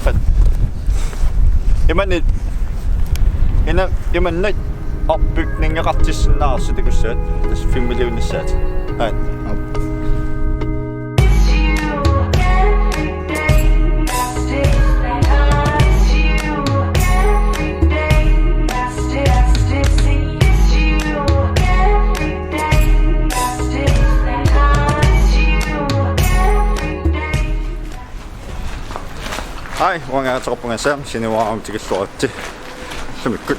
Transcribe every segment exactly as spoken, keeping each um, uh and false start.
Fat. Imannak, ina, imannak opbygningeqartissinnaasoq takussaat. Tassa filmiliunissaat. Aat. Ai, uanga ateqarpunga Sam, Sinuaamut tikilluaritsi. Sumikkut.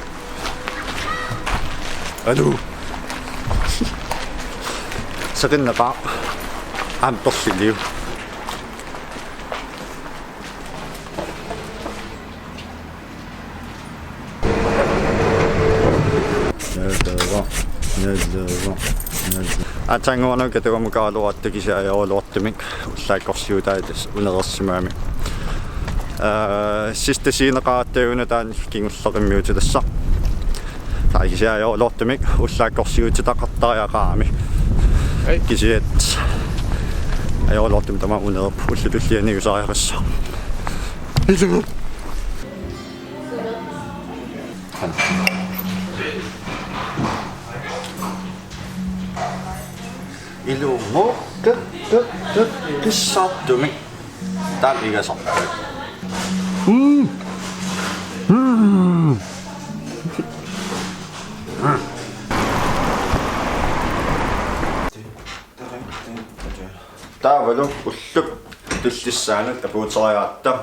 Alu. Seqinneqaaq. Aamma perliliu. Nalleraq, nalleraq, nalleraq. Aatsaannguaq una katugamukaaluarta kisianni ajoraluartumik ullaakkorsiutai tassa unereersimagami. Aa, sidste scene qaatteuna taanna kingulleq immiutilassaq. Taava kisianni ajoraluartumik ullaakkorsiutitaqartariaqarami. Ai. Kisianni ajoraluartumik tamaat unereerput, ullut tulliani iusariaqassaaq. Ilumut. Ilumut, kak, kak, kak, kissartumik. Taanna igasarput. Mm. Mm. Taavalu ullup tullissaanut apuuteriaratta.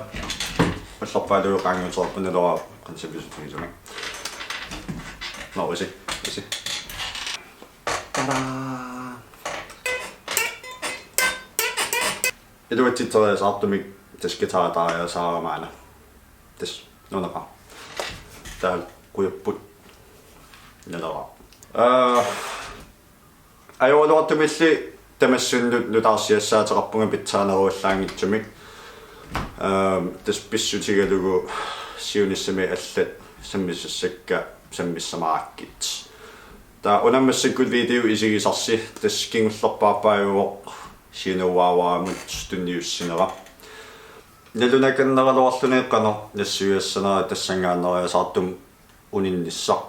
Ullorpaaluit qaangiutereerput, naluara qansivisutigisumik. Nå, isi, isi. Tada! Iluatsitseriasaartumik tassa guitartariasaarama maanna. Tassa nunaqartoq. Taava qujapput. Nalleraq. Aa, ajoraluartumilli tamassunnut nutaarsiassaateqarpunga pitsaaneruallaanngitsumik. Aam, tassa pissutigalugu siunissami allat sammisassakka sammissamarakkit. Taava una massakkut video isigisarsi, tassa kingullerpaarpaajuvoq Sinuaamut tunniussinera. Nalunakannerulaarluni qanoq nassuiassanera tassanngaanneriasaartumik uninnissaq.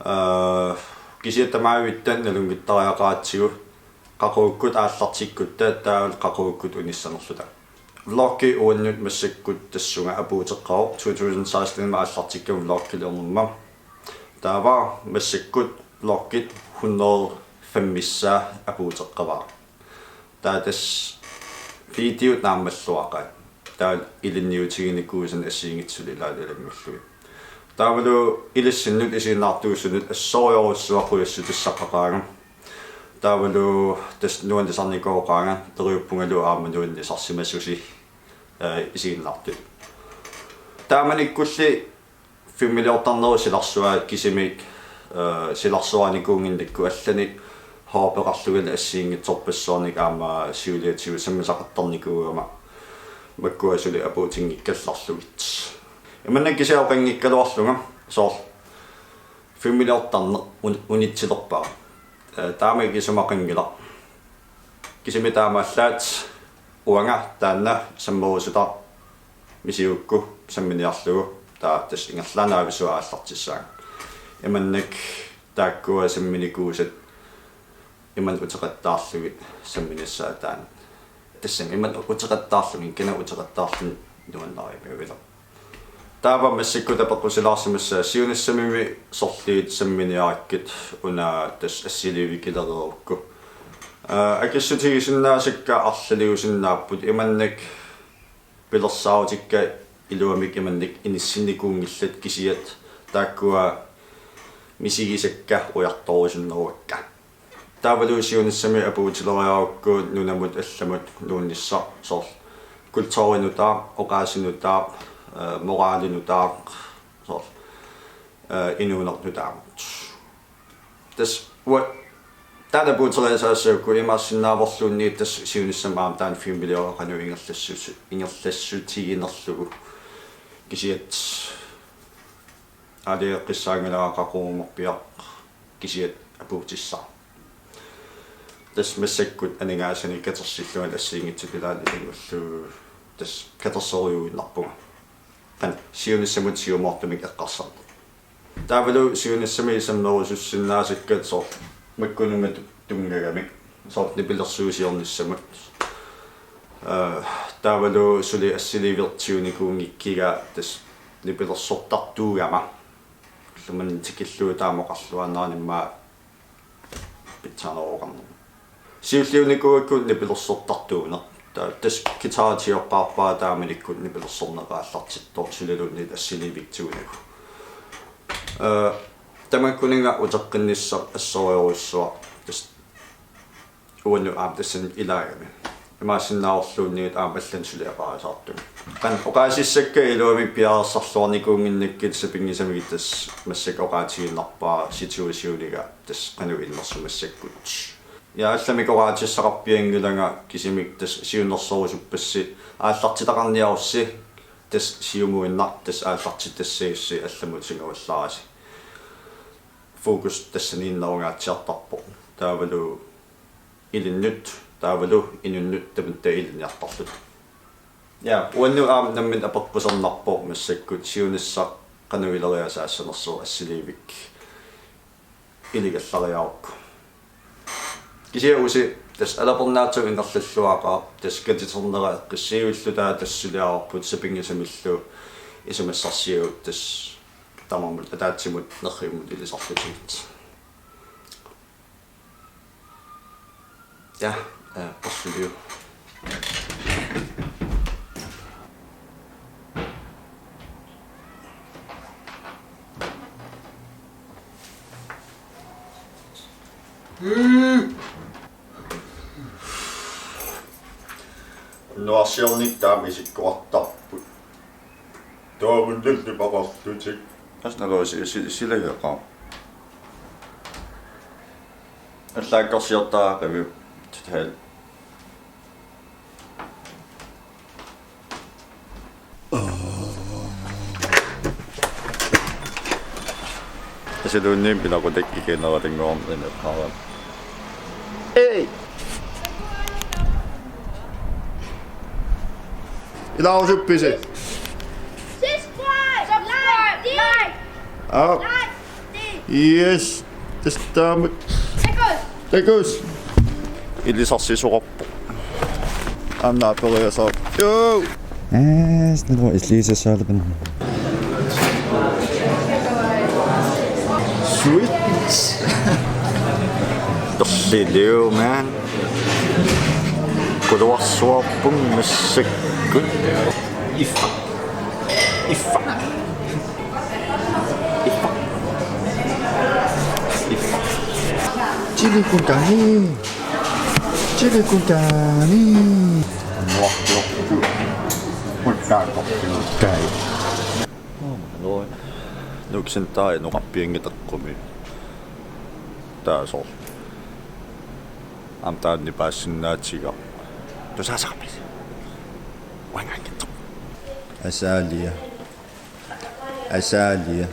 Aa, kisianni tamavitta nalunngittariaqaratsigu qaqugukkut aallartikkutta taavalu qaqugukkut unissanerluta. Vloggi uannut massakkut tassunga apuuteqqavoq, to tusind seksten-imi aallartikkama vloggilernerma. Taava massakkut vloggit hundrede femmissaa apuuteqqavara. Taava tassa videot naammalluaqaat. Taava ilinniutiginikuusannik assigiinngitsut suli ilaalu ilanngullugit. Taavalu ilissinnut isiginnaartuusunut assorujussuaq qujassutissaqaqaanga. Taavalu tassa nuannisarnikooqaanga, teriuppungalu aamma nuannisarsimasusi, aa, isiginnaartut. Taamanikkulli filmiliortarnerup silarsuaa kisimik, aa, silarsuaanikuunnginnakku allanik hobbeqarlugit assigiinngitsorpassuarnik aamma siuliatigut sammisaqartarnikuugama makkua suli apuutinngikkallarlugit. Imannak kisianni oqanngikkaluarlunga soorlu filmiliortarneq un-, unitsilerpara. Aa, taama isumaqanngilaq. Kisimik taamaallaat uanga taanna sammerusutaq misigukku samminiarlugu, taava tassa ingerlaannaq avisua aallartissaanga. Imannak taakkua samminikuusat imannak uteqattaarlugit samminissaat taanna. Tassami imannak uteqattaarlugit, kina uteqattaarluni nuannarivimmi, uileq. Taava massakkut apeqqusilaarsimassaaq siunissamimi sorliit samminiarakkit, una tassa assiliivikilereerukku. Aa, akissutigisinnaasakka arlaliusinnaapput, imannak pilersaarutikka iluamik imannak inissinnikuunngillat, kisianni taakkua misigisakka ujartorusunneruakka. Taavalu siunissami apuutileriarukku nunamut allamut nuunnissaq, soorlu kulturinutaaq, oqaasinutaaq, aa, moralinutaaq, soorlu, aa, inuuneq nutaamut. Tassa uanga taanna apuuteriasaassagukku imaassinnaavoq uunniit tassa siunissami aamma taanna filmiliorneq qanoq ingerlassu-, ingerlassutiginerlugu. Kisianni aalajangeqqissaanngilara qaqugumarpiaq kisianni apuutissaq. Tassa massakkut aningaasanik katersillunga assigiinngitsut ilaalu ilanngullugu. Tassa katersorujuinnarpunga. Qanoq siunissamut siumoortumik eqqarsarneq. Taavalu siunissami sammerusussinnaasakka soorlu makkununnga tu-, tunngagamik. Soorlu nipilersuusiornissamut. Ee, taavalu suli assiliivertiunikuunngikkiga tassa nipilersortartuugama. Ilumut tikillugu taama oqarluaannarama immaqa pitsaaneroqarnermut. Siulliunikuugakku nipilersortartuuneq. Ta-, tassa guitar tigorpaarpara taamanikkut nipilersorneq aallartittoq suliluunniit assiliivittuunagu. Ee, tamakkuninnga uteqqinnissaq assorujussuaq. Tassa uannut aamma tassani ilaagami. Imaassinnaavorluunniit aamma allanik suliaqarisaartumik. Qanoq oqaasissakka iluamik piareersarluarnikuunnginnakkit sapinngisamik tassa massakkut oqaatigiinnarpara situationiga tassa qanoq innersoq massakkut. Ja allamik oqaatissaqarpianngilanga kisimik tassa siunnersorusuppassi aallartitaqarniarussi tassa siumuinnaq tassa aallartitassagussi allamut tiguallarasi. Fokus tassaniinnerungaatsiartarpoq. Taavalu ilinnut, taavalu inunnut tamatta ilinniartarluta. Ja, uannut aamma nammineq apeqqusernarpoq massakkut siunissaq qanoq ileriasaassanersoq assiliivik iligallariarukku. Kisianni usi tassa alapernaatsoq ingerlalluaqaaq tassa katiternera eqqissiivilluta tassa suliarput sapinngisamillu isumassarsiagut tassa tamarmut ataatsimut nerrivimmut ilisarlutigit. Ja, øh, og så videre. Mm. Nuarsiornik taama isikkoqartarput. Toorunnillu paqarlutik. Asnalusi si-, silageqaaq. Allaakkarsiortaaqavi total. Asaluunniit pilaqutak ikineralannguarneq ineqqaarami. Ei! Ilaarusuppisi? Subscribe! Like! Aa. Like! Yes. Tassa taamak. Takuss! Takuss! Ilisarsisoqarpoq. Anna aperiasaarpoq. Joo! Yes, det var Islise Sølven. Sweet. Torliliu, man. Kuluarsuarput massakkut. Iffa. Iffa. Iffa. Iffa. Chili con carne. Chili con carne. Muartuortu. Uttaaqortuutai. Oh my lord. Nuksintai nukarpianngitaqumi. Taasor. Amtaanni paassinnaatiga. Tusaasaqarpisi. Uangaanngitsoq. Asaalia. Asaalia.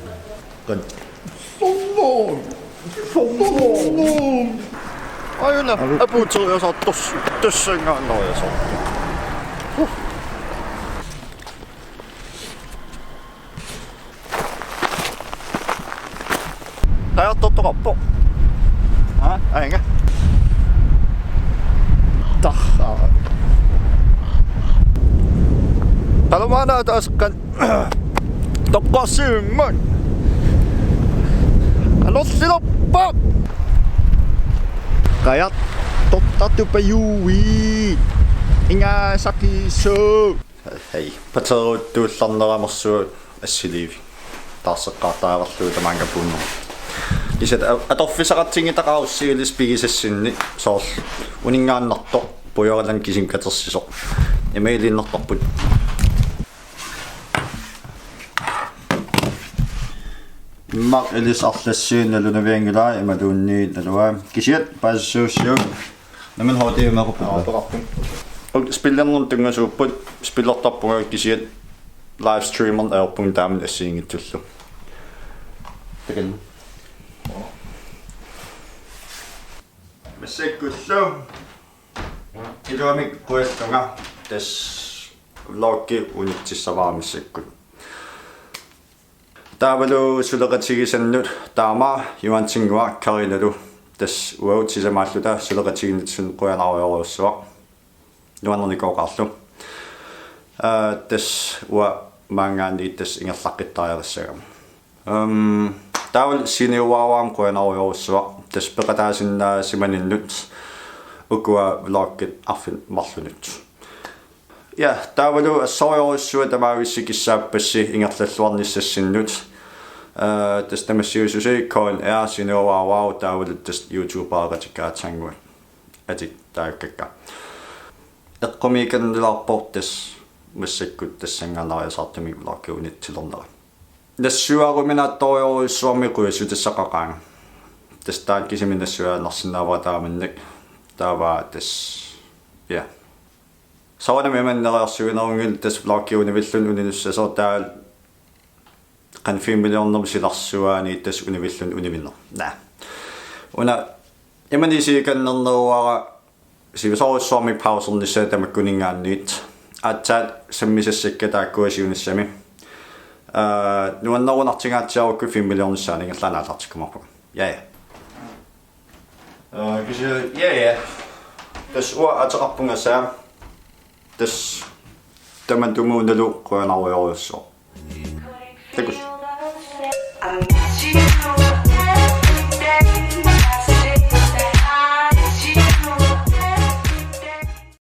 Qan. Sommor. Sommor. Ajuna. Alu. Apuuteriasaartors. Tassanngaannariasaartors. Qajartortoqarpoq. Ha, ainga. Tar. Talumaana ataasqan. Toqqorsiummat. Anorlilerpoq. Qajartortartupajuit. Ingasakisu. Hej, pateruuttuullarneramersuaq assiliivi. Taarseqqaartaralugu tamaanga puunneru. Isat a-, atorfissaqartinngitaqarussiilis pigisassinni soorlu uninngaannartoq pujoralan kisimi katersisoq. Imaaliinnartarput. Immaqa ilisarsiorneq nalunavianngilaa imaluunniit naluara. Kisiat paasissuussiuk. Namin H D M-eqarput. Aa, toqarput. Uk spillerneq tunngasuupput, spillertarpunga kisiat livestreamerneq ajorpunga taamani assigiinngitsullu. Takan. Massakkullu. Iluamik qujassanga. Tassa. Vloggi unitsissavara massakkut. Taavalu suleqatigisannut taama Johansinnguaq Karinalu, tassa uagut sisamaalluta suleqatiginnitsinni qujanarujorujussuaq. Nuannernikooqaarlu. Aa, tassa uanga maanngaanniit tassa ingerlaqqittariaqassagama. Øhm, taavalu Sinuararsuaq qujanarujorujussuaq. Tassa peqataasinnaasimanninnut ukua vloggit arfineq-marlunut. Ja, taavalu assorujussuaq tamavissi kissaappassi ingerlalluarnissassinnut. Aa, tassa tamassiususi K N R Sinuararsuaq taavalu tassa YouTubeqatikka aatsaannguaq. Atit taakkakka. Eqqumiikannilaarpoq tassa massakkut tassanngaannariasaartumik vloggi unitsillernera. Nassuiaruminaatsorujussuarmik qujassutissaqaqaanga. Tassa taanna kisimi nassuiaannarsinnaavara taamannak. Taava tassa. Ja. Soorunami imannak neriorsuinerunngilaq tassa vloggi univilluni uninussasoq taavalu qanoq fem millionermut silarsuaani tassa univilluni univinneq. Naa. Una imannak isigikannerneruara sivisoorujussuarmik pausernissaa tamakkuninngaanniit. Aatsaat sammisassakka taakkua siunissami. Aa, nuannerunartingaatsiarukku fem millionissaanut ingerlaannaq aallartikkumaarpunga. Ja, ja. Aa, kisianni, ja, ja. Tassa uanga ateqarpunga asaa. Tassa tamatumuunalu qujanarujorujussuaq. Takuss.